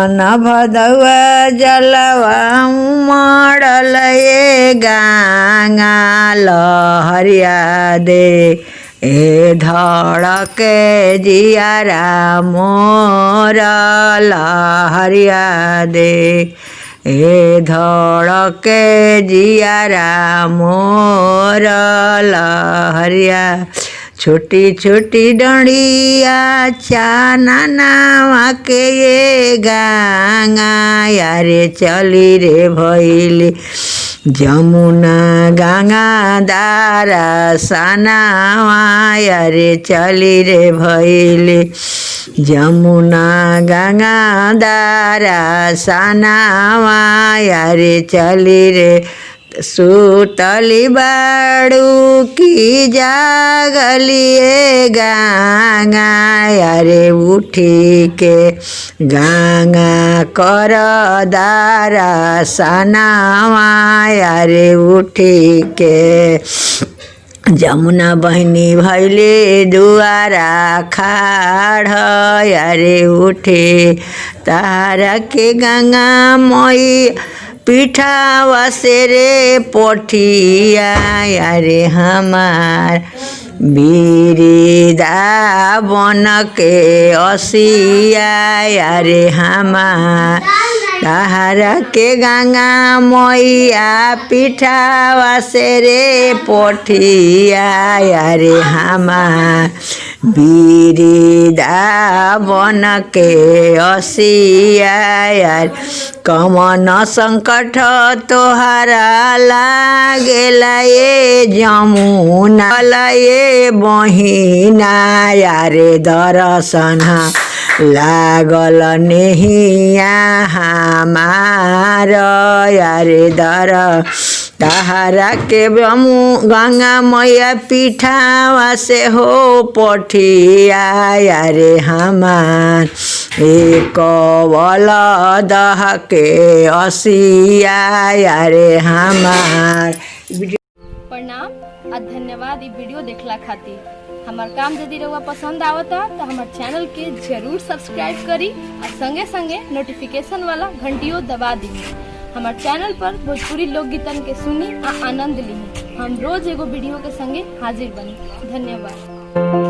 सावन भदवा जलवा उमड़ल ए गंगा लहरिया दे ए धड़के जियारा मोर लहरिया दे ए धड़के जियारा मोर लहरिया। छोटी छोटी डंडिया चाना नावा के ये गंगा यारे चली रे भैली जमुना गंगा दारा सनावा यारे चली रे भैली जमुना गंगा दारा सनावा यारे चली रे। सुतली बाड़ू की जागलिए गंगा अरे उठी के गंगा कर दारा सनावा अरे उठी के। जमुना बहिनी भैले दुआरा खाड़ अरे उठे तारा के गंगा मई पीठावा से रे पोठिया अरे हमार बिरिदा बन के असिया अरे हमार तारा के गंगा मैया पीठावा से रे पोठिया अरे हमार बिरिदा बन के असिया यार। कमन संकट तोहरा लागेला ए जमुना ए बहिना यारे दर्शन लागल नेहिया हमार यारे दर तहरा के गंगा मैया पीठावा से हो पठिया यारे हमार एक बल दह के असिया यारे हमार। प्रणाम आ धन्यवाद ई वीडियो देखला खातिर। हमार काम यदि रउआ पसंद आवता तो हमार चैनल के जरूर सब्सक्राइब करी आ संगे संगे नोटिफिकेशन वाला घंटियों दबा दी। हमार चैनल पर भोजपुरी लोकगीतन के सुनी आ आनंद ली। हम रोज एगो वीडियो के संगे हाजिर बनी। धन्यवाद।